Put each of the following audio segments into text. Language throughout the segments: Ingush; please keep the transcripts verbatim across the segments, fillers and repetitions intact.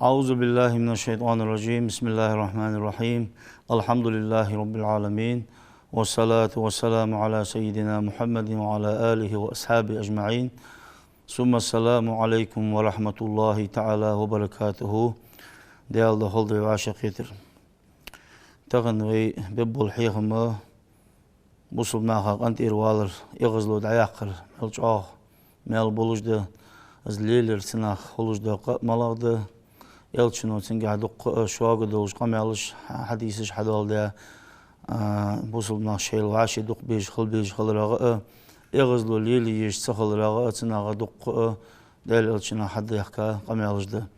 أعوذ بالله من الشيطان الرجيم. بسم الله الرحمن الرحيم. الحمد لله رب العالمين. والصلاة والسلام على سيدنا محمد وعلى آله وأصحابه أجمعين. ثم السلام عليكم ورحمة الله تعالى وبركاته. Даьла духьал да вай вӀашагӀкхетар. Тахан вай беббал хьехам ба бусалба наха къинтӀера валар, эгӀазло дӀаяккхар, мел чӀоагӀа, мел болаш да, из лелар цу наха хулаш да къа а малагӀа да. Элчано цунгахьа дуккха а шога долаш къамаьлаш, хьа-, хьадисаш хьадоаладаь, а, бусалба нах шоайла вӀаши дукха безаш хила безаш хиларах а, эгӀазло лелае езаш ца хиларах а, цу наха дуккха а Даьла Элчано хьадаьхка къамаьлаш да.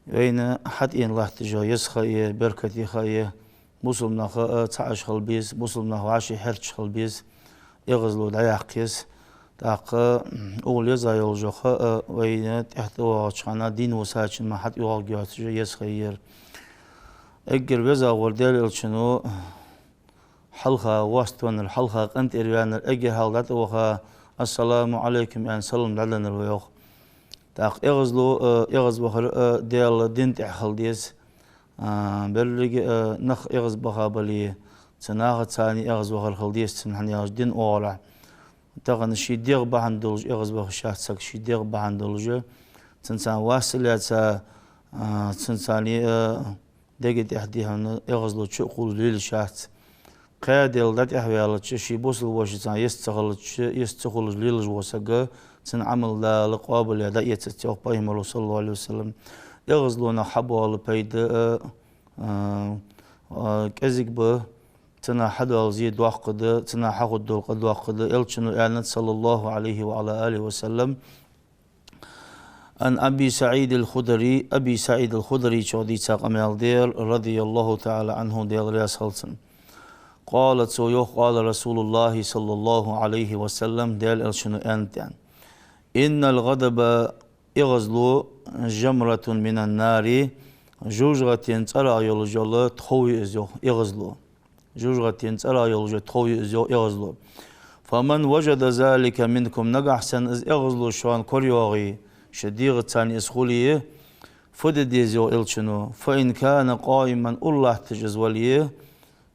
Вайна хьатӀаена латташ йола еза ха я, беркате ха я, бусалба нах а цхьаь хила беза, бусалба нах вӀаши хьерчаш хила беза, эгӀазло дӀаяккха еза. ТӀаккха, м, укхул еза йолаш йола ха а вайна тӀехьа тӀавоагӀача хана дийна висачун мара хьатӀайоагӀаргйоацаш еза ха я ер. Эггара везагӀвар Даьла Элчано хьалха воаставеннар, хьалха къинтӀера ваьннар, эггара хьалха дӀатӀаваха, «Ассаламу Ӏалайкум», аьнна, салам дӀаденнар ва йоах. ТӀаккха эгӀазло, э, эгӀазвахар, э, Даьла дина тӀа хила деза. А, беррига, э, нах эгӀазбаха бале, цу нахаца цхьана эгӀазвахар хила деза цун, хӀана аьлча дина оагӀорахьа. Тахан ший дегӀ бахьан долаш эгӀазваха йиш яц саг, ший дегӀ бахьан долаш, цунца вас а лаьца, а, цунца, э, дега тӀехьа дихьана эгӀазло чу а кхувлаш лелаш яц. Кхаь Даьла дӀатӀехьаваьлча, ший бусалба вошаца йист ца хилча, йист ца хулаш лелаш вола саг, цун Ӏамал Дала къоабалъяь дӀаэцац, йоах Пайхамаро, саллаллахӀу Ӏалайхи ва саллам. ЭгӀазлонах хьабоала пайда, а, а, а, кӀезига ба, цунах хьадоала зе доккха да, цунах хьахургдола къа доккха да. Элчано аьннад, саллаллахӀу Ӏалайхи ва Ӏала алихӀи ва саллам: عن أبي سعيد الخدري, Аби СаӀид ал-Худрийчох дийца къамаьл да ер, رضي الله تعالى عنه, Даьла раьза хилва цунна. قال, цо йоах, قال رسول الله صلى الله عليه وسلم, Даьла Элчано аьннад аьнна: إن الغضب, эгӀазло, جمرة من النار, жожагӀатен цӀерах йолаш йола тхов я из, йоах, эгӀазло. ЖожагӀатен цӀерах йолаш йола тхов я из, йоах, эгӀазло. فمن وجد ذلك منكم, нагахьа санна из эгӀазло шоана корайоагӀе, шун дегӀаца цхьана из хуле, фу де деза, йоах Элчано, فإن كان قائما, ура латташ из вале,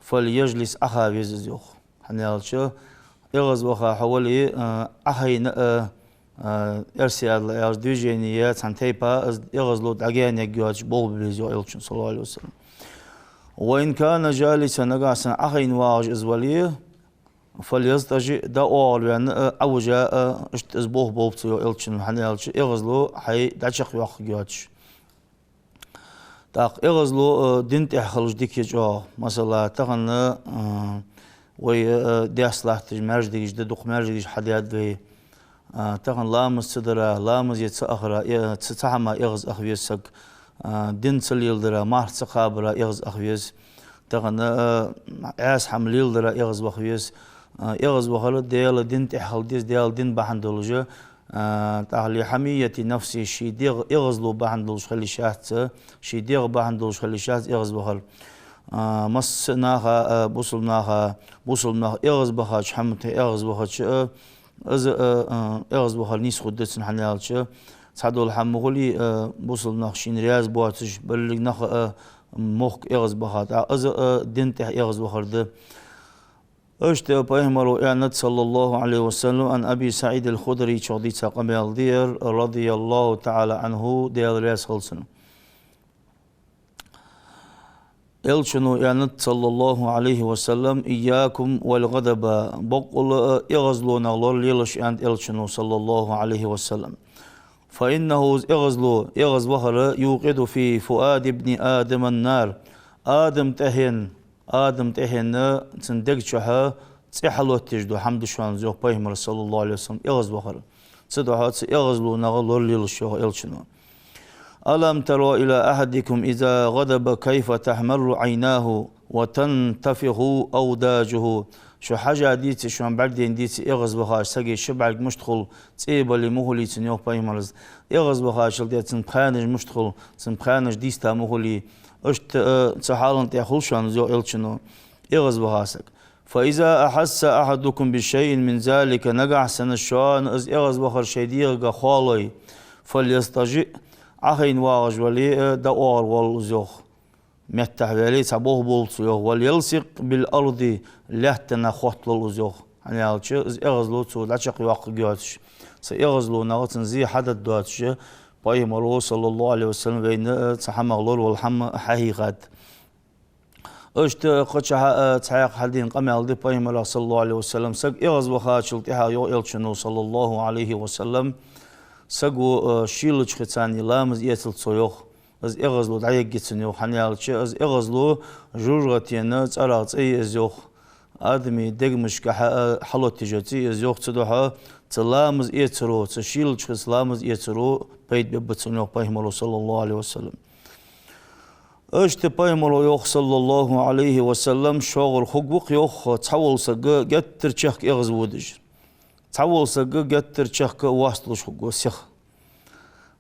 فليجلس, Ӏоха веза из, йоах. ХӀана аьлча, эгӀазваха хьо вале, а, Ӏохайна а, а, эрсий аьлча, движение, цхьан тайпара из эгӀазло дӀагаьна ергйоацаш болх бе беза, йоах Элчано, саллаллахӀу Ӏалайхи ва саллам. وإن كان جالسا, нагахьа санна Ӏохайна вагӀаш из вале, فليضطجع, дӀаоагӀорваьнна а, Ӏовижа а, иштта из болх болба цо, йоах Элчано, хӀана аьлча эгӀазло хьай дӀачакхйоаккхаргйоацаш. ТӀаккха эгӀазло, а, дина тӀа хилча дика я чӀоагӀа. Масала, тахан, а, вай, а, даьсса латташ маьждигаш да, дукха маьждигаш хьадаьд вай. А, тахан ламаз ца дара, ламазе ца ахара, э, ца, цу хӀамах эгӀазваха веза саг. А, дин ца леладара, марха ца кхабара эгӀазваха веза. Тахан, а, Ӏаьса хӀама леладара эгӀазваха веза. А, эгӀазвахар Даьла дина тӀа хила деза, Даьла дин бахьан долаш, а, тӀаккха لحمية نفسه, ший дегӀ эгӀазло бахьан долаш хила йиш яц, ший дегӀ бахьан долаш хила йиш яц эгӀазвахар. А, масса наха, а, бусалба наха, бусалба нах эгӀазбахача хӀаман тӀа эгӀазвахача, а, из, а, а, эгӀазвахар нийса хургда цун, хӀана аьлча, цхьадола хӀама ма хулий, а, бусалба нах шийна раьза боацаш, беррига нах а, мохк эгӀазбаха, тӀаккха из, а, дина тӀа эгӀазвахар да. Иштта Пайхамаро аьннад, саллаллахӀу Ӏалайхи ва саллам, عن أبي سعيد الخدريчох дийца къамаьл да ер, رضي الله تعالى عنه, Даьла раьза хилва цунна. Элчано аьннад, саллаллахӀу Ӏалайхи ва саллам: إياكم والغضب, боккъала а эгӀазлонах лоралелаш, аьннад Элчано, саллаллахӀу Ӏалайхи ва саллам. فإنه, из эгӀазло, эгӀазвахар, يوقد في فؤاد ابن آدم النار, Адама тӀехьен, Адама тӀехьен цун дега чухь цӀи хьалоттаеш дола хӀама да шоана из, йоах Пайхамаро, саллаллахӀу Ӏалайхи ва саллам, эгӀазвахар. Цудухьа цу эгӀазлонах лоралелаш, йоах Элчано. ألم تروا إلى أحدكم إذا غضب كيف تحمر عيناه وتنتفخ أوداجه. Шо хьажадеций, шоана бӀаргадайнадеций эгӀазвахача сага ши бӀарг мишта хул, цӀе бале ма хулий цун, йоах Пайхамаро. ЭгӀазвахачул тӀехьа цун пхаьнаш мишта хул, цун пхаьнаш дийста ма хулий. Иштта, а, цу хьала тӀа хул шоана из, йоах Элчано, эгӀазваха саг. فإذا أحس أحدكم بشيء من ذلك, нагахьа санна шоана из эгӀазвахар шоай дегӀага хоалой, فليضطجع, Ӏохайна вагӀаш вале а, дӀаоагӀаргволва из, йоах. Меттахь вале а, цхьа болх болба цо, йоах. وليلصق بالأرض, лаьттанах хотталолва из, йоах. ХӀана аьлча, из эгӀазло цо дӀачакхйоаккхаргйоацаш, цу эгӀазлонах цун зе хьадаргдоацаш, Пайхамаро, صلى الله عليه وسلم, вайна цу хӀамах лоравала хӀама хьахьийхад. Иштта кхычахьа а цхьаькха хьадена къамаьл да Пайхамарах, صلى الله عليه وسلم, саг эгӀазвахачул тӀехьагӀа, йоах Элчано, صلى الله عليه وسلم, саго, э, шийлача хица ламаз эцалда цо, йоах. Из эгӀазло дӀаергья цунна, йоах, хӀана аьлча, из эгӀазло жожагӀатен цӀерах цӀи я из, йоах. Адамий дегашкахьа а хьалоттаеш йола цӀи я из, йоах, цудухьа цу ламаз эцаро, цу шийлача хица ламаз эцаро пайда бергба цунна, йоах Пайхамаро, صلى الله عليه وسلم. Иштта Пайхамаро йоах, صلى الله عليه وسلم, шогӀар хургва-кх, йоах, цхьавола саг геттара чехка эгӀазводаш. Цхьавола саг геттара чехка воаставеш хургва сиха.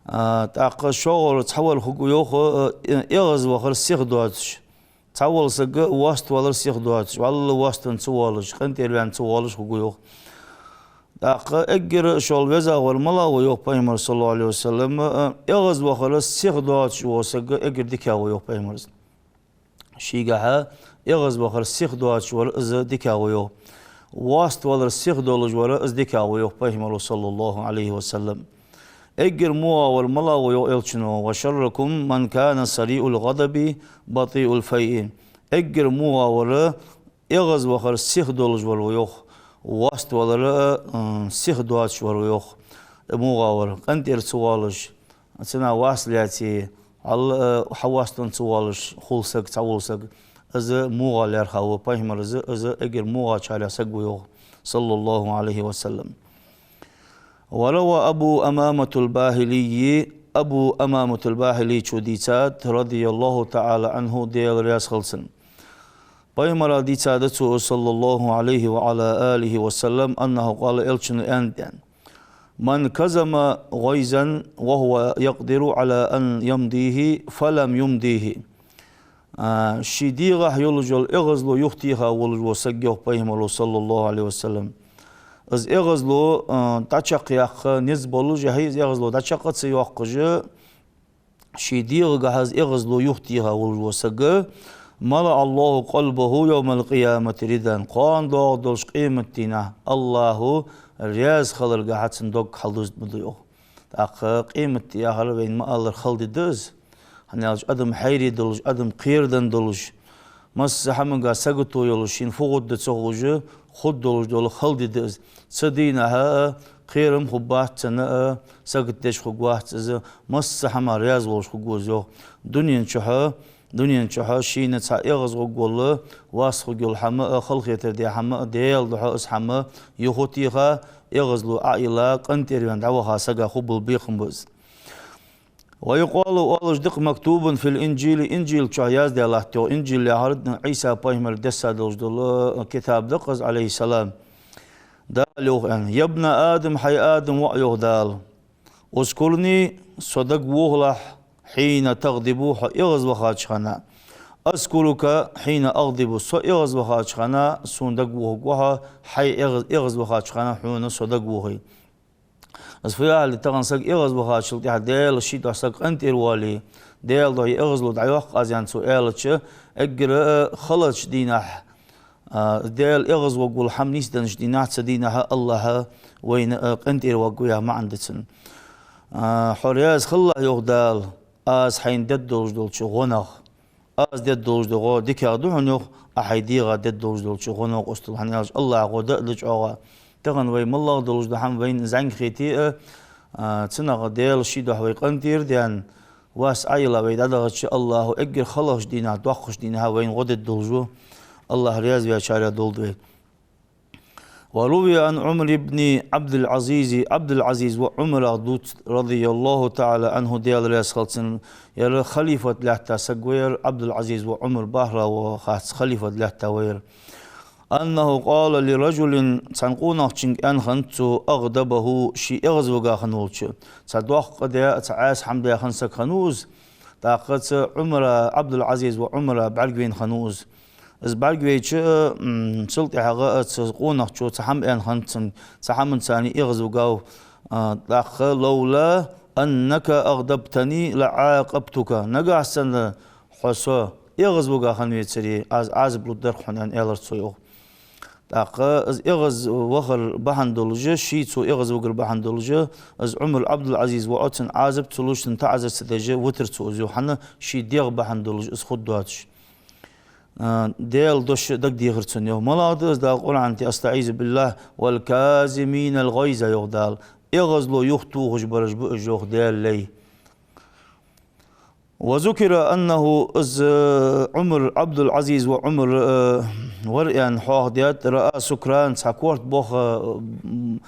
А, тӀаккха шогӀар цхьавар хургва, йоах, э, эгӀазвахар сиха доацаш. Цхьавола саг воаставалар сиха доацаш, вӀалла воастам ца воалаш, къинтӀера ваьнна ца воалаш хургва, йоах. ТӀаккха эггара шул везагӀвар малагӀа ва, йоах Пайхамаро, صلى الله عليه وسلم, э, эгӀазвахар сиха доацаш вола саг эггара дикагӀа ва, йоах Пайхамаро. Шийгахьа эгӀазвахар сиха доацаш вар из дикагӀа ва, йоах. Воаставалар сиха долаш вар из дикагӀа ва, йоах Пайхамаро, صلى الله عليه وسلم. Эггара вогӀа вар малагӀа ва, йоах Элчано: وشركم من كان سريع الغضب بطيء الفيء. Эггара вогӀа вар эгӀазвахар сиха долаш вар ва, йоах. Воаставалар, м, сиха доацаш вар ва, йоах. ВогӀа вар, къинтӀера ца воалаш, цунах вас лаьце, вӀалла, э, хьавоастам ца воалаш хул саг, цхьавола саг. Из вогӀа лаьрхӀа ва Пайхамаро, из, из эггара вогӀачарех саг ва, йоах, صلى الله عليه وسلم. وروى أبو أمامة الباهلي, Абу Умаматул Бахьилийчо дийцад, رضي الله تعالى عنه, Даьла раьза хилва цунна. Пайхамарах дийцад цо, صلى الله عليه وعلى آله وسلم, أنه قال, Элчано аьннад, аьнна: من كظم غيظا وهو يقدر على أن يمضيه فلم يمضه. А, ший дегӀахьа йолаш йола эгӀазло юхатеха волаш вола саг, йоах Пайхамаро, صلى الله عليه وسلم. Из эгӀазло, а, дӀачакхъяккха низ болаш, е хӀаьта из эгӀазло дӀачакх а ца йоаккхаш, ший дегӀагахьа из эгӀазло юхатеха волаш вола саг, ملأ الله قلبه يوم القيامة رضا. Кхоана доагӀаш долча къематдийнахьа АллахӀо раьза хиларгахьа цун дог хьалдузаргба, йоах. ТӀаккха къематди яхар вайна ма аллара хала ди да из. ХӀана аьлча адам хьайра долаш, адам кхераденна долаш, масса хӀаманга сагото йолаш, шийна фу хургда ца ховш, хургдолаш дола хала ди да из. Цу дийнахьа а кхерам хургбац цунна а, саготдеш хургвац из, масса хӀамах раьза волаш хургва из, йоах. Дунен чухьа, дунен чухьа шийна цхьа эгӀазваргвола, вас хургйола хӀама а, халахетар де хӀама а, Даьла духьа из хӀама юхатеха, эгӀазло Ӏоайилла, къинтӀера ваьнна дӀаваха сага хургбола бекхам ба из. ويقال, оалаш да-кх, مكتوب في الإنجيل, Инжил чухь яздаь латт, йоах. Инжил яхар Ӏийса пайхамара дессадолаш дола китаб да-кх из, عليه السلام. Дала йоах, аьнна: يا ابن آدم, хьай Адама воӀ, йоах Дала, اذكرني, со дагавохалахь, حين تغضب, хьо эгӀазвахача хана, أذكرك حين أغضب, со эгӀазвахача хана сона дагавохаргва хьо, хьай эгӀаз-, эгӀазвахача хана хьона со дагавохе. Из фу яхилга да? Тахан саг эгӀазвахачул тӀехьагӀа Даьла ший духьа саг къинтӀера воале, Даьла духьа из эгӀазло дӀайоаккх аз, аьнна, цо аьлча, эггара, а, халача дийнахьа, а, Даьла эгӀазваргвола хӀама нийсденнача дийнахьа, цу дийнахьа АллахӀ вайна, а, къинтӀера воаккхаргва яха маӀан да цун. А, хьо раьза хилалахь, йоах Дала, аз хьайна дергдолаш долча гӀонах. Аз дергдолаш дола гӀо дикагӀа да хьона, йоах, Ӏа хьай дегӀа дергдолаш долча гӀо новкъостал, хӀана аьлча АллахӀа гӀо даа да чӀоагӀа. Тахан вай моллагӀа долаш дола хӀама вайна зӀамига хете а, а, цунах Даьла ший духьа вай къинтӀера даьнна, вас Ӏоайилла вай дӀадахача, АллахӀо эггара халача дийнахьа, доккхача дийнахьа вайна гӀо дергдолаш ва. АллахӀ раьза ваьчарех долда вай. وروي عن عمر بن عبد العزيز, Ӏабдул-Ӏазиза воӀ Ӏумарах дувц, رضي الله تعالى عنه, Даьла раьза хилва цунна, ер халифат лаьтта саг ва ер, Ӏабдул-Ӏазиза воӀ Ӏумар, бахара вола хац, халифат лаьтта ва ер. أنه قال لرجل, цхьан къонахчунга аьнна хиннад цо, أغضبه, ше эгӀазвигача хана волча. Цхьа доккха даь, цхьа Ӏаьса хӀама даь хинна саг хиннав из, тӀаккха цу Ӏумара, Ӏабдул-Ӏазиза воӀ Ӏумара бӀаргавайна хиннав из. Из бӀаргавайча, м, цул тӀехьагӀа цу къонахчо цхьа хӀама аьнна хиннад цунга, цу хӀаманца эгӀазвигав, а, тӀаккха, لولا أنك أغضبتني لعاقبتك. Нагахьа санна хьо со эгӀазвуга хинна вецаре, аз Ӏазап лургдар хьона, аьнна, аьлар цо йоах. ТӀаккха из эгӀазвахар бахьан долаш, ший цо эгӀазвугар бахьан долаш, из Ӏумар Ӏабдул-Ӏазиз воӀо, цунна Ӏазап ца луш, цунна таӀазар ца деш витар цо из йоах, хӀана, ший дегӀ бахьан долаш из хургдоацаш. А, Даьла дош дагадехар цунна йоах. МалагӀа да из? Дала Къуръан тӀа: أستعيذ بالله والكاظمين الغيظ, йоах Дала. ЭгӀазло юхатохаш бараш ба уж, йоах, Даьла лай. وذكر أنه, из Ӏумар Ӏабдул-Ӏазиз воӀ Ӏумар, э, вар аьнна хьоахадаьд, رأى سكرانا, цхьа корта боха, м,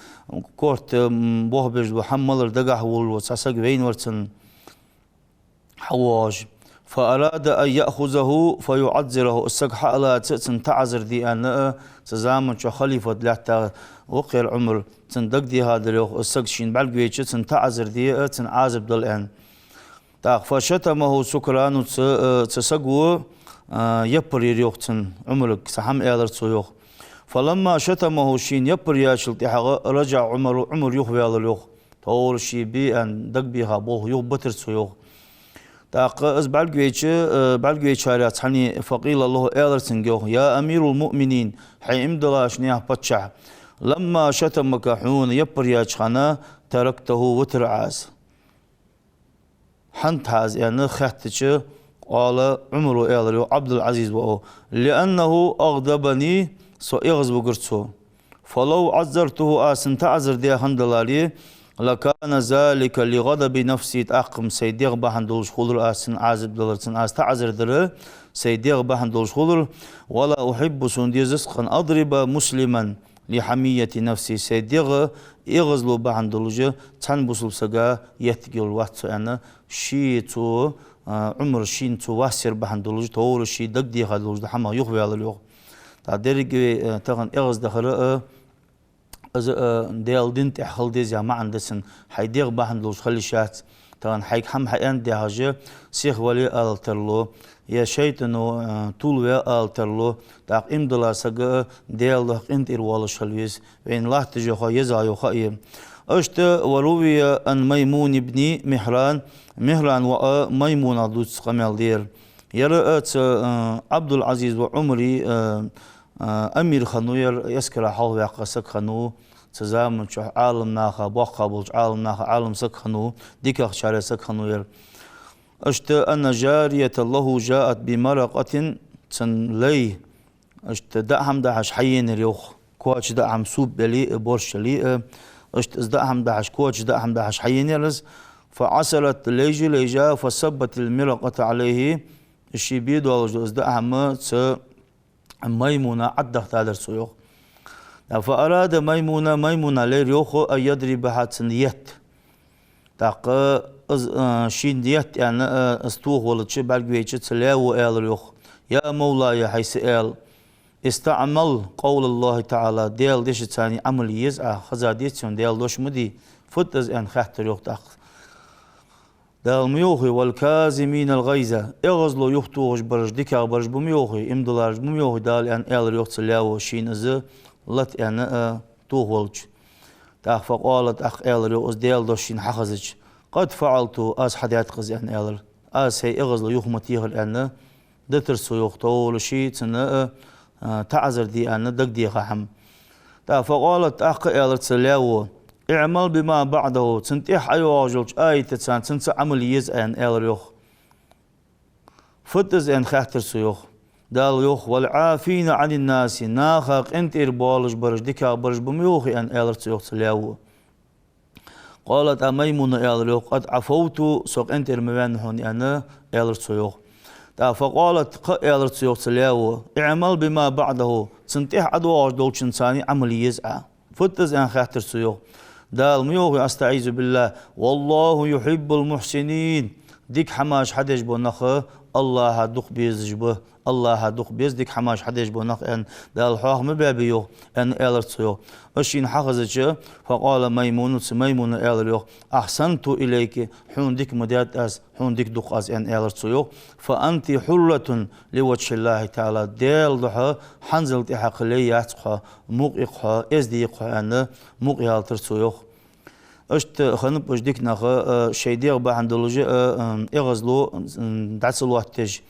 корта, м, бохабеш дола хӀама малар дагахьа волаш вола цхьа саг вайна вар цунна хьавоагӀаш. فأراد أن يأخذه فيعذره, из саг хьалаца а цунна таӀазар де аьнна, цу заман чу халифат лаьттар ва-кх ер Ӏумар, цунна дагадехадар йоах, из саг шийна бӀаргавайча, цунна таӀазар де а, цунна Ӏазап дала аьнна. ТӀаккха فشتمه سكران, цу, э, цу саго, э, яппар йир йоах цунна Ӏумарга, цхьа хӀама аьлар цо йоах. فلما شتمه, шийна яппар яьчул тӀехьагӀа, رجع عمر, Ӏумар юхаваьлар йоах. Товр ший бе аьнна дагабеха болх юхабитар цо йоах. ТӀаккха из бӀаргавайча, э, бӀаргавайчарех цхьанне, فقيل له, аьлар цунга йоах: يا أمير المؤمنين, хӀай иман долча наьха паччахь, لما شتمك, хьона яппар яьча хана, تركته, витар Ӏа из. ХӀана тӀа из аьнна хаьттача, قال, Ӏумара аьлар йоах, Ӏабдул-Ӏазиз воӀо: لأنه أغضبني, со эгӀазвугар цо. فلو عذرته, аз цунна таӀазар даь хиннадаларе, لكان ذلك لغضب نفسي, тӀаккха-м сай дегӀ бахьан долаш хулар аз цунна Ӏазап далар, цунна аз таӀазар дар сай дегӀ бахьан долаш хулар. ولا أحب, сона дезац-кх, أن أضرب مسلما لحمية نفسي, сай дегӀ эгӀазло бахьан долаш цхьан бусалба сага еттаргйолаш вац со, аьнна, ший цо, а, Ӏумар шийна цо вас яр бахьан долаш, товр ший дагадеха долаш дола хӀамах юхаваьлар йоах. ТӀаккха деррига вай, а, тахан эгӀаздахар а, из а Даьла дина тӀа хила деза яха маӀан да цун, хьай дегӀ бахьан долаш хила йиш яц. Тахан хьайга хӀама хьааьннад яхаш, сихвале ала тарлу, е шайтӀано, а, тувлаваь ала тарлу, тӀаккха иман дола саг а Даьла духьа къинтӀера воалаш хила веза, вайна латташ йола ха, еза йола ха а я. Иштта وروي عن ميمون بن مهران, Михрана воӀа Маймунах дувц къамаьл да ер. Ер а цу, а, Ӏабдул-Ӏазиз воӀ Ӏумара, а, а, амир хиннав ер, эскара хьалхаваьккха саг хиннав, цу заман чухь Ӏаламнаха, боккха болча Ӏаламнаха Ӏалам саг хиннав, дикагӀчарех саг хиннав ер. Иштта أن جارية له جاءت بمرقة, цун лай, иштта даа хӀама дахьаш хьаенаяр йоах, коача даа хӀама, суп яле а, борщ яле а, иштта из даа хӀама дахьаш, коача даа хӀама дахьаш хьаенаяр из. فعصرت, лайжа-лайжа, فصبت المرقة عليه, ший бе долаш дола из даа хӀама цу Маймуна Ӏаддахийтадар цо йоах. فأراد ميمون, Маймуна лайр йоах, أن يضربها, цунна етта. ТӀаккха из, а, шийна етта аьнна, а, из тохавалча, бӀаргавайча, цу лаьво аьлар йоах: يا مولاي, хӀай са аьла, استعمل قول الله تعالى, Даьла дешаца Ӏамал е еза Ӏа, хеза деций хьона, Даьла дош ма дий, фуд из аьнна хаьттар йоах тӀаккха. Дала ма йоахий: والكاظمين الغيظ, эгӀазло юхатохаш бараш, дикагӀа бараш ба ма йоахий, иман долаш ба ма йоахий Дала, аьнна, аьлар йоах цу лаьво, шийна из лата аьнна, а, тохавалча. ТӀаккха فقال, тӀаккха аьлар йоах из Даьла дош шийна хьахезача: قد فعلت, аз хьадаьд-кх из, аьнна, аьлар. Аз сай эгӀазло юха ма техар, аьнна, дитар цо йоах, товр ший цунна, а, а, таӀазар де аьнна дагадеха хӀама. ТӀаккха فقال, тӀаккха аьлар цу лаьво: اعمل بما بعده, цунна тӀехьа ӀойоагӀаш йолча аятаца цунца Ӏамал е еза Ӏа, аьнна, аьлар йоах. Фуд из аьнна хаьттар цо йоах. Дала йоах: والعافين عن الناس, наха къинтӀера боалаш бараш, дикагӀа бараш ба ма йоахий, аьнна, аьлар цо йоах цу лаьво. قال, тӀаккха Маймуна аьлар йоах: قد عفوت, со къинтӀера ма ваьннав хьона, аьнна, аьлар цо йоах. ТӀаккха فقال, кхы а аьлар цо йоах цу лаьво: اعمل بما بعده, цунна тӀехьа ӀодоагӀаш долчунца Ӏамал е еза Ӏа. Фуд из аьнна хаьттар цо йоах. Дала ма йоахий: أستعيذ بالله, والله يحب المحسنين, дика хӀамаш хьадеш бола нах АллахӀа дукха безаш ба, АллахӀа дукха беза дика хӀамаш хьадеш бола нах, аьнна, Дала хьоаха ма баьбий йоах, аьнна, аьлар цо йоах. Из шийна хьахезача, فقال ميمون, цу Маймуна аьлар йоах: أحسنت إليك, хьона дика ма даьд аз, хьона дика ду-кх аз, аьнна, аьлар цо йоах. فأنت حرة لوجه الله تعالى, Даьла духьа хӀанзал тӀехьа кхы лай яц-кх хьо, мукъа я-кх хьо, эздий я-кх хьо, аьнна, мукъаяьлар цо йоах. Иштта хиннаб уж дика нах, а, шоай дегӀа бахьан долаш а, а, эгӀазло, м, дӀа ца лоаттадеш,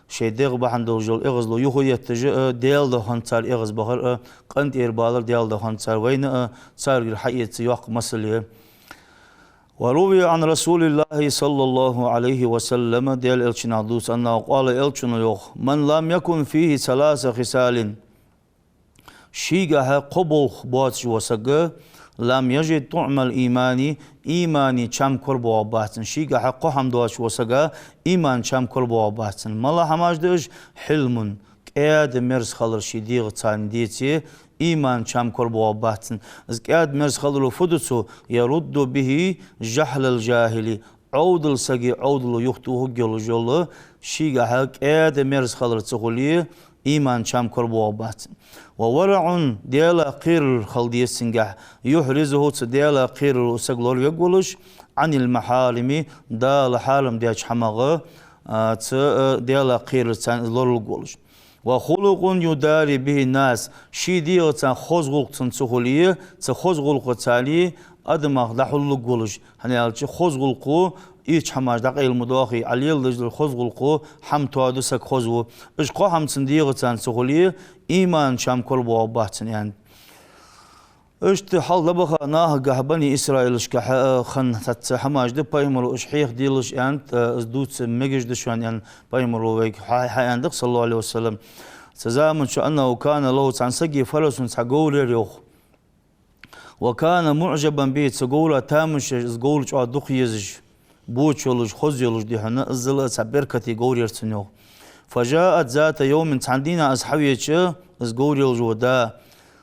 шоай дегӀа бахьан долаш йола эгӀазло юха а етташ а, Даьла духьа хиннад цар эгӀазбахар а, къинтӀера балар Даьла духьа хиннад цар, вайна а царгара хьаэца йоккха масал я. وروي عن رسول الله صلى الله عليه وسلم, Даьла Элчанах дувц, أنه قال, Элчано йоах: من لم يكن فيه ثلاث خصال, шийгахьа кхо болх боацаш вола саг, لم يجد طعم الإيمان, имана чам корабоагӀаргбац цун. Шийгахьа кхо хӀама доацаш вола сага имана чам корабоагӀаргбац цун. МалагӀа хӀамаш да уж? حلم, кӀаьда-мерза хилар ший дегӀаца, деце, имана чам корабоагӀаргбац цун. Из кӀаьда-мерза хиларо фу ду цо? يرد به جهل الجاهل, Ӏовдала сага Ӏовдало юхатохаргйолаш йола, шийгахьа кӀаьда-мерза хилар ца хуле, имана чам корабоагӀаргбац цун. وورع, Даьлах кхерар хила деза цунгахьа, يحرزه, цу Даьлах кхераро саг лоравергволаш, عن المحارم, Дала хьарам даьча хӀамах, а, цу, а, Даьлах кхерарца из лоралургволаш. وخلق يداري به الناس, ший дегӀаца хоза гӀулакх цун ца хуле, цу хоза гӀулакхаца адамах дӀахьуллургволаш. ХӀана аьлча, хоза гӀулакхо ийрча хӀамаш дӀакъайла ма доахий, Ӏа леладеш дола хоза гӀулакхо хӀама тоаду, саг хоза ву. Уж кхо хӀама цун дегӀаца ца хуле, имана чам корабоагӀаргбац цун, аьннад. Иштта хьалха дӀабаха нахагахьа, бани Исраилашкахьа, а, хинна цхьацца хӀамаш да, пайхамаро уж хьехаделаш, аьннад, а, из дувца мегаш да шоана, аьнна, пайхамаро вайга хьа-, хьааьннад-кх, صلى الله عليه وسلم. Цу заман чу, أنه كان له, цхьан сага, فرس, цхьа говр яр, йоах. وكان معجبا به, цу говра тамаш еш, из говр чӀоагӀа дукха езаш, боча йолаш, хоза йолаш, дий хьона, иззал а цхьа беркате говр яр цун, йоах. فجاءت ذات يوم, цхьан дийнахьа из хьавеча, из говр йолаш вола да,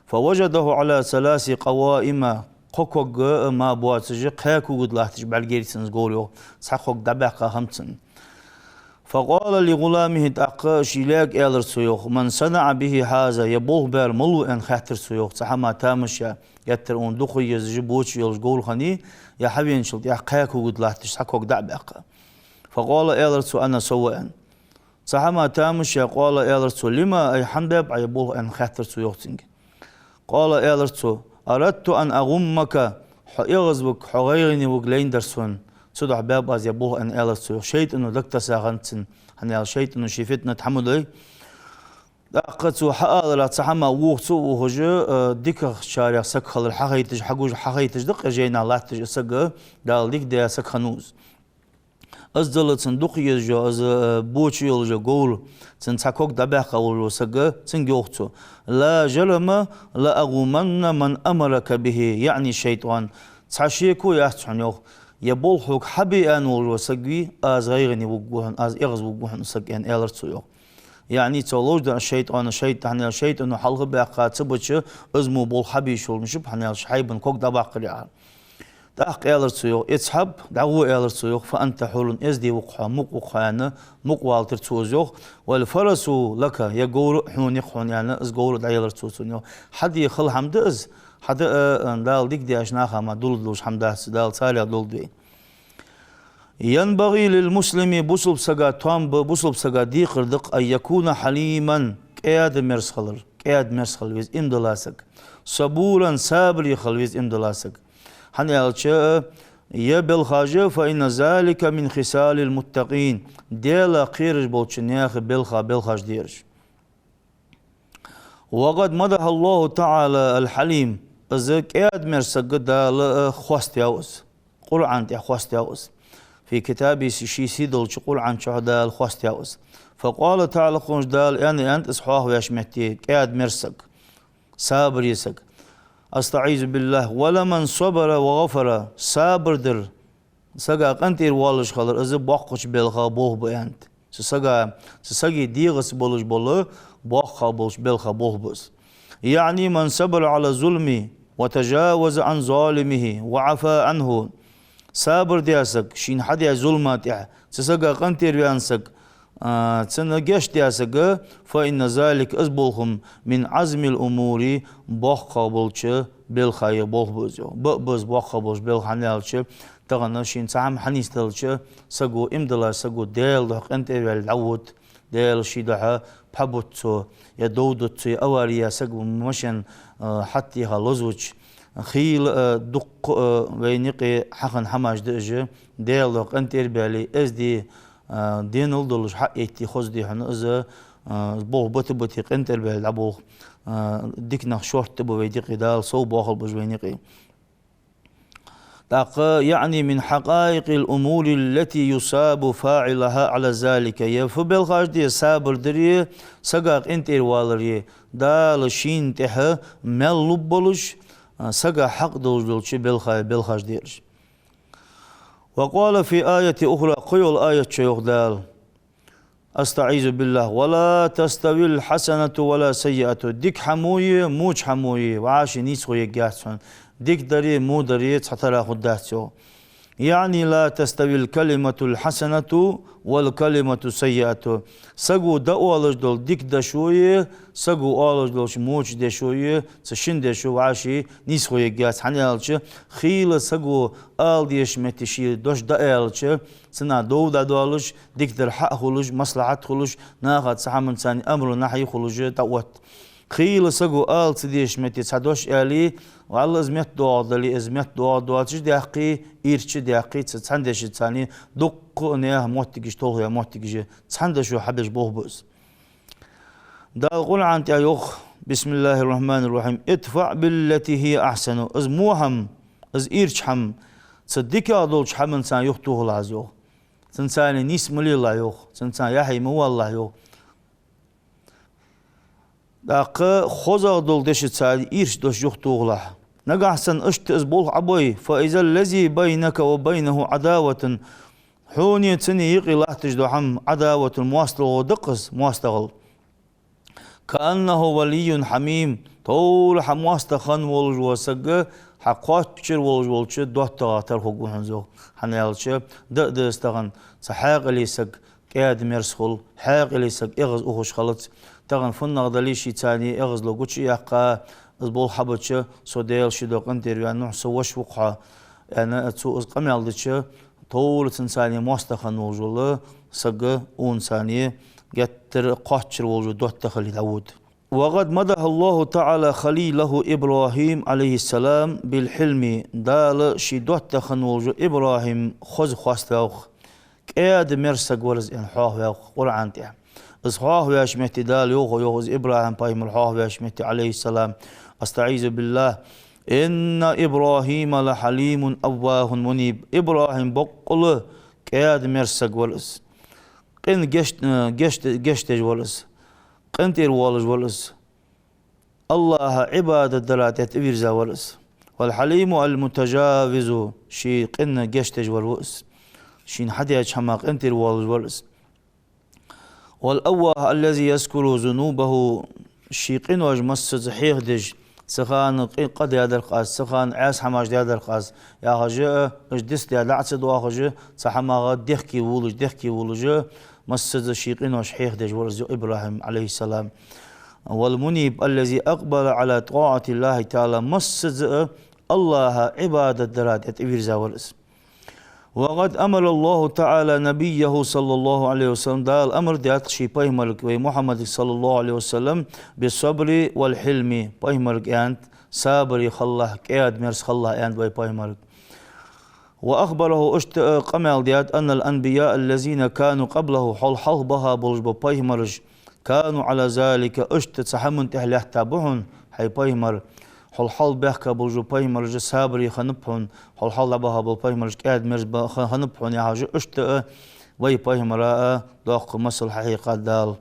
فوجده على ثلاث قوائم, кхо ког а мара боацаш, кхаь кога тӀа латташ бӀаргаяйр цунна из говр, йоах, цхьа ког дӀабаьккха хиннаб цун. فقال لغلامه, тӀаккха ший лаьга аьлар цо, йоах: من صنع به هذا, ер болх баьр малув, аьнна, хаьттар цо, йоах, цу хӀаман тамаш яь. Геттара укхун дукха езаш, боча йолаш говр хиннай, ер хьавеначул тӀехьагӀа кхаь кога тӀа латташ цхьа ког дӀа а баьккха. فقال, аьлар цо: أنا, со ва, аьнна. Цу хӀаман тамаш яь, قال, аьлар цо: لم, ай, хӀана баьб Ӏа ер болх, аьнна, хаьттар цо, йоах, цунга. قال, аьлар цо: أردت أن أغمك, хьо эгӀазварг, хьо гӀайгӀане варг лайна дар сона. Цудухьа баьб аз ер болх, аьнна, аьлар цо, йоах. ШайтӀано дагатесса хиннад цун, хӀана аьлча шайтӀано ший фитнат хьа ма дой. ТӀаккха цо хьааларах цу хӀамах вохаш, цо а вохаш, э, дикагӀчарех саг хилар хьахайташ, хьагуш, хьахайташ да-кх жайнашка латташ из саг, Дала дика даь саг хиннав из. Иззал а цун дукха езаш йола, из, э, боча йолаш йола говр, цун цхьа ког дӀабаьккха волаш вола саг, цунга йоах цо: لا جرم لأغمن من أمرك به, яӀни шайтӀан. Цхьа шеко яц хьона, йоах, ер болх хьога хьабе аьнна волаш вола саг вий, аз гӀайгӀане вувргва хьона, аз эгӀазвувргва хьона из саг, аьнна, аьлар цо, йоах. ЯӀни цо ловш дар шайтӀан, шайтӀан, хӀана аьлча шайтӀано хьалха баьккха ца бича, из мо болх хьабеш йолаш ба, хӀана аьлча шоай баьнна ког дӀабаккхар яхар. ТӀаккха аьлар цо, йоах: اذهب, дӀагӀо, аьлар цо, йоах, فأنت حر, эздий ва-кх хьо, мукъа ва-кх хьо, аьнна, мукъа валийтар цо из, йоах. والفرس لك, ер говр а хьона я-кх хьона, аьнна, из говр а дӀаелар цо цунна, йоах. Хьа де хала хӀама да из, хьа де а, э, Дала дика даьча наха мара дуллаш хӀама дац, Дала царех долда вай. ينبغي للمسلم, бусалба сага тоам ба, бусалба сага декхар да-кх, أن يكون حليما, кӀаьда-мерза хилар, кӀаьда-мерза хила веза иман дола саг. صبورا, сабаре хила веза иман дола саг. ХӀана аьлча, ер белхаш, فإن ذلك من خصال المتقين, Даьлах кхераш болча наьха белхаш, белхаш да ераш. وقد مدح الله تعالى الحليم, из кӀаьда-мерза саг Дала, э, хоастаяьй из. Къуръан тӀа хоастаяьй из. في كتابه, ший сийдолча Къуръан чу Дала хоастаяьй из. فقال تعالى, кхунаш Дала аьнна, аьннад из хьоахавеш метте, кӀаьда-мерза саг, сабаре саг. أستعيذ بالله. ولمن صبر وغفر, сабар дар, сага къинтӀера воаллаш хилар, из боккхача белха болх ба, аьннад. Цу сага, цу сага дегӀаца болаш бола боккха болча белха болх ба из. يعني من صبر على الظلم وتجاوز عن ظالمه وعفا عنه. Сабар даь саг, шийна хьадаь зулама тӀехьа, цу сага къинтӀера ваьнна саг, а, цунна гешт даь саг, فإن ذلك, из болх-м, من عظم الأمور, боккха болча белхаех болх ба из, йоах. Ба а ба из боккха болча белха, хӀана аьлча, тахан шийна цхьа хӀама хьанийсделча, саго, иман дола саго Даьла духьа къинтӀера ваьле дӀавода, Даьла ший духьа пхьа бут цо, е дов дут цо, е авари я, саг машен, а, хьаттеха лозавича, хийла а, дуккха а вайна юкъе хьахинна хӀамаш да уж, Даьла духьа къинтӀера баьле, эздий, а, денал долаш хьаэттий хоза да хьона из, а, болх бата-бате къинтӀера баьле дӀаболх, а, дика нах шортта ба вай юкъе, Дала сов боахалба уж вайна юкъе. ТӀаккха, يعني من حقائق الأمور التي يثاب فاعلها على ذلك. Ер фу белхаш да, сабар дари, сага къинтӀера валари, Дала шийна тӀехьа маьл лургболаш, а, сага хьакъ долаш долча белха-, белхаш да ераш. وقال في آية أخرى, кхыйола аят чу йоах Дала. أستعيذ بالله. ولا تستوي الحسنة ولا السيئة. Дика хӀама а, воча хӀама а вӀаши нийсхо ергьяц хьона. Дика дари, во дари цхьатарра хургдац, йоах. يعني لا تستوي الكلمة الحسنة والكلمة السيئة. Саго дӀаоалаш дола дика дешо а, саго оалаш долча воча дешо а, цу шин дешо вӀаши нийсхо ергьяц. ХӀана аьлча, хийла саго ала дезача метте ший дош дӀааьлча, цунах дов дӀадоалаш, дикадар хьа а хулаш, маслахьат а хулаш, наха цу хӀаманца амру-нахьи хулаш дӀаотт. Хийла саго ала ца дезача метте цхьа дош аьле, валлахӀи, из меттадоагӀа дале, из меттадоагӀа доацаш даьккхе, ийрча даьккхе, цу цхьан дешаца дуккха а наьха моттигаш, толхаяь моттигаш, цхьан дешо хьабеш болх ба из. Дала Къуръан тӀа йоах: بسم الله الرحمن الرحيم. ادفع بالتي هي أحسن. Из во хӀама, из ийрча хӀама, цу дикагӀа долча хӀаманца юхатохалахь из, йоах. Цунца нийса ма лелахь, йоах. Цунца яхье ма валалахь, йоах. ТӀаккха хозагӀа долча дешаца ийрча дош юхатохалахь. Нагахьа санна иштта из болх Ӏобой, فإذا الذي بينك وبينه عداوة. Хьонеи цунна юкъе латташ дола хӀама, عداوة, моастагӀал да-кх из, моастагӀал. كأنه ولي حميم. Товр хьа моастагӀа хинна волаш вола саг хьа кхоачара волаш волча доттагӀа тара хургва хьона из, йоах. ХӀана аьлча, да а да из тахан, цхьа хьаькъале саг кӀаьда-мерза хул, хьаькъале саг эгӀаз ухаш хилац. Тахан фуннагӀа дале а шийца эгӀазло гучаяьккха, из болх хьабича, со Даьла ший духьа къинтӀера ваьнна ва хьо, са воша ва-кх хьо, аьнна, цо из къамаьл дича, товр цунца моастагӀа хинна волаш вола саг унца геттара кхоачара волаш вола доттагӀа хиле дӀавода. وقد مدح الله تعالى خليله إبراهيم عليه السلام بالحلم. Дала ший доттагӀа хинна волаш вола ИбрахӀим хоза хоаставаьв-кх. КӀаьда-мерза саг вар из, аьнна, хьоахаваьв-кх Къуръан тӀа. Из хьоахаваьча метте Дала йоах, йоах из ИбрахӀим пайхамар хьоахаваьча метте, عليه السلام: أستعيذ بالله. إن إبراهيم لحليم أواه منيب. ИбрахӀим боккъала кӀаьда-мерза саг вар из. Къин гешт-, э, гешт-, гешт деш вар из. КъинтӀера воалаш вар из. АллахӀа Ӏибадат дара тӀа тӀавийрза вар из. والحليم المتجاوز, ший къинна гешт деш вар ва из. Шийна хьадеча хӀамах къинтӀера воалаш вар из. والأواه الذي يذكر ذنوبه, ший къинош массаза хьехадеш, цу хана къи-, къа даьдар-кх аз, цу хана Ӏаьса хӀамаш даьдар-кх аз, яхаш а, уж дицдаь дӀа а ца доахаш а, цу хӀамах дехке волаш, дехке волаш а, массаза ший къинош хьехадеш вар из, йоах ИбрахӀим, عليه السلام. والمنيب الذي أقبل على طاعة الله تعالى, массаза а АллахӀа Ӏибадат дара тӀа тӀавийрза вар из. وقد أمر الله تعالى نبيه صلى الله عليه وسلم, Дала амар даьд ший пайхамарга, вай Мухьаммадага, صلى الله عليه وسلم, بالصبر والحلم, пайхамарга аьннад, сабаре хилалахь, кӀаьда-мерза хилалахь, аьннад вай пайхамарга. وأخبره, иштта а къамаьл даьд, أن الأنبياء الذين كانوا قبله, хьол хьалха баха болаш бола пайхамараш, كانوا على ذلك, иштта цу хӀаман тӀа лаьтта ба хьона, хӀай пайхамар, хьол хьалха баьхка болаш бола пайхамараш сабаре хиннаб хьона, хьол хьалха дӀабаха бола пайхамараш кӀаьда-мерза ба-, хин-, хиннаб хьона, яхаш а, иштта а вай пайхамара а доккха масал хьахьекхад Дала.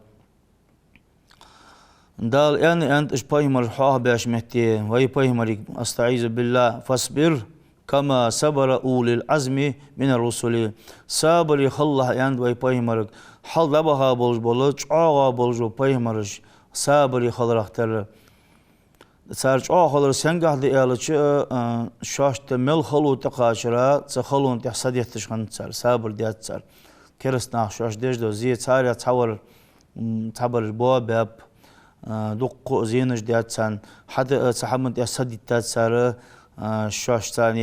Дала аьнна, аьннад уж пайхамараш хьоахабаьча метте вай пайхамарга, أستعيذ بالله: فاصبر كما صبر أولو العزم من الرسل. Сабаре хилалахь, аьннад вай пайхамарга, хьалха дӀабаха болаш бола, чӀоагӀа болаш бола пайхамараш сабаре хиларах тара. Цар чӀоагӀа хилар сенгахьа да аьлча, а, шоашта мел хало тӀакхачар, цу халон тӀа са детташ хиннад цар, сабар даьд цар. Кераста наха шоаш деш дола зе, царех цхьавар, м, цхьабараш боа баьб, а, дуккха а зенаш даьд царна. Хьада а цу хӀаман тӀа са диттад цар, а, шоашца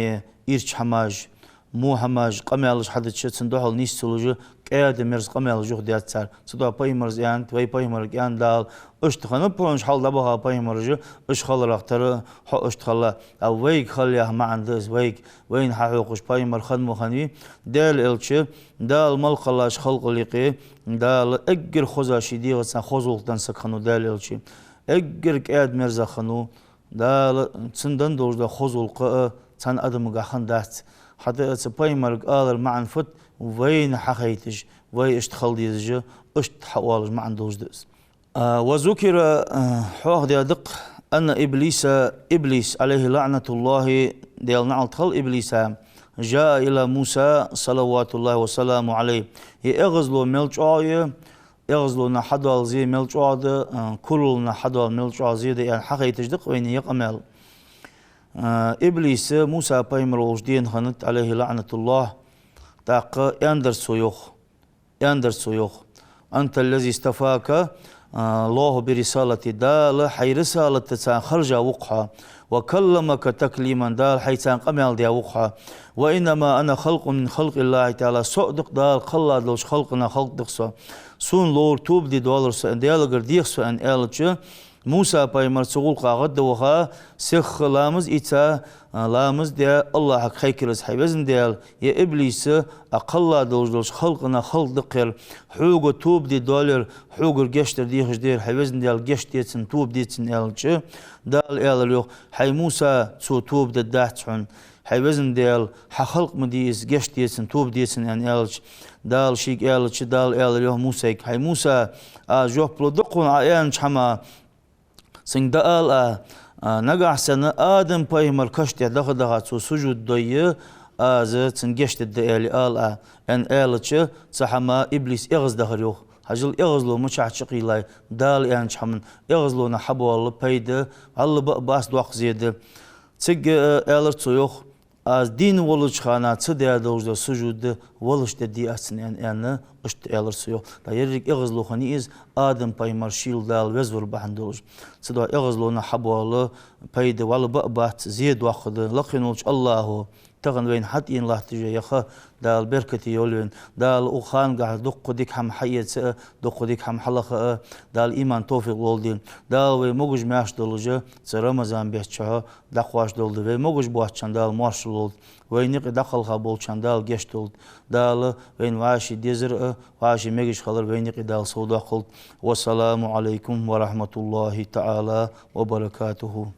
ийрча хӀамаш, во хӀамаш, къамаьлаш хьадича, цунна духьал нийсса ца луш, кӀаьда-мерза къамаьл юха даьд цар. Цудухьа пайхамарас аьннад, вай пайхамарга аьннад Дала: иштта хиннаб хьона уж хьалха дӀабаха пайхамараш, уж хиларах тара хьо иштта хила. А вайга хила яха маӀан да из, вайга, вайна хьахьокхаш пайхамар хинна ма хиннавий. Даьла элча, Дала мел кхеллача халкъа юкъе Дала эггара хоза ший дегӀаца хоза гӀулакх денна саг хиннав Даьла элча. Эггара кӀаьда-мерза хиннав. Дала цунна денна долаш дола хоза гӀулакх а цхьан адамагахьа хиннадац. ХӀаьта а цу пайхамарга алара маӀан фуд, вайна хьахайташ, вай иштта хила дезаш, иштта хьаоалаш маӀан долаш да из. А, وذكر, а, хьоахадаьд-кх, أن إبليس, Иблис, عليه لعنة الله, Даьла наӀалт хилда Иблиса, جاء إلى موسى صلوات الله وسلامه عليه. Ер эгӀазло мел чӀоагӀа я, эгӀазлонах хьадоала зе мел чӀоагӀа да, а, куралнах хьадоала мел чӀоагӀа зе да аьнна хьахайташ да-кх вайна ер къамаьл. А, Иблис Муса пайхамар волча дена хиннад, عليه لعنة الله, тӀаккха аьннадар цо йоах. Аьннадар цо йоах: أنت الذي اصطفاك, а, الله برسالته, Дала хьай рисалатаца хержа ва-кх хьо, وكلمك تكليما, Дала хьайца къамаьл даь ва-кх хьо. وإنما أنا خلق من خلق الله تعالى, со а да-кх Дала кхелла долча халкъех халкъ да-кх со. Сона ловр тоба де доаллар со аьнна, Даьлагара дех со аьнна аьлча, Муса пайхамар цу гӀулакха гӀадваха, сиха ламаз ийца, а, ламаз даь, АллахӀага хайкар из: хӀай везан Даьла, ер Иблис а кхелла долаш долча халкъех халкъ да-кх ер, хьога тоба де доаллар, хьогара гешт дар дехаш да ер, хӀай везан Даьла, гешт де цунна, тоба де цунна, аьлча, Дала аьлар йоах: хӀай Муса, цо тоба дергдац хьона. ХӀай везан Даьла, хьа халкъ ма дий из, гешт де цунна, тоба де цунна, аьнна аьлча, Дала шийга аьлча, Дала аьлар йоах Мусайга: хӀай Муса, аз жоп лу-кх хьона Ӏа аьннача хӀаман. Цунга дӀаала Ӏа, а, нагахьа санна Адам пайхамара каша тӀа даха-даха цо сужуд дойя, аз цунна гешт дергда аьле ала Ӏа, аьнна аьлча, цу хӀаман Иблис эгӀаздахар йоах. Хьажал, эгӀазло мичахьа чукхийла, Дала аьннача хӀаман эгӀазлонах хьабоалла пайда вӀалла ба а бац, доккха зе да. Цига, э, аьлар цо йоах: аз дийна волча хана ца даь долаш дола сужуд валаш дергдий аз цунна, аьнна, аьнна, иштта аьлар цо йоах. ТӀаккха еррига эгӀазло хиннай из Адам пайхамар шийла Дала везавар бахьан долаш. Цудухьа эгӀазлонах хьабоалла пайда вӀалла ба а бац, зе доккха да. Лакхе волча АллахӀа тахан вайна хьатӀаена латташ я ер ха Дала беркате йойла вайна. Дала укх ханагахьа дуккха дика хӀама хьаэца а, дуккха дика хӀама хьалаха а Дала иман, товфикъ лолда вайна. Дала вай могаш-маьрша долаш цу Рамазан бетта чухь дӀакхоачаш долда. Вай могаш боацачарна Дала моаршал лолда. Вайна юкъе дӀакхелха болчарна Дала гешт долда. Дала вайна вӀаший дезар а, вӀаший мегаш хилар вайна юкъе Дала совдоаккхалда. والسلام عليكم ورحمة الله تعالى وبركاته.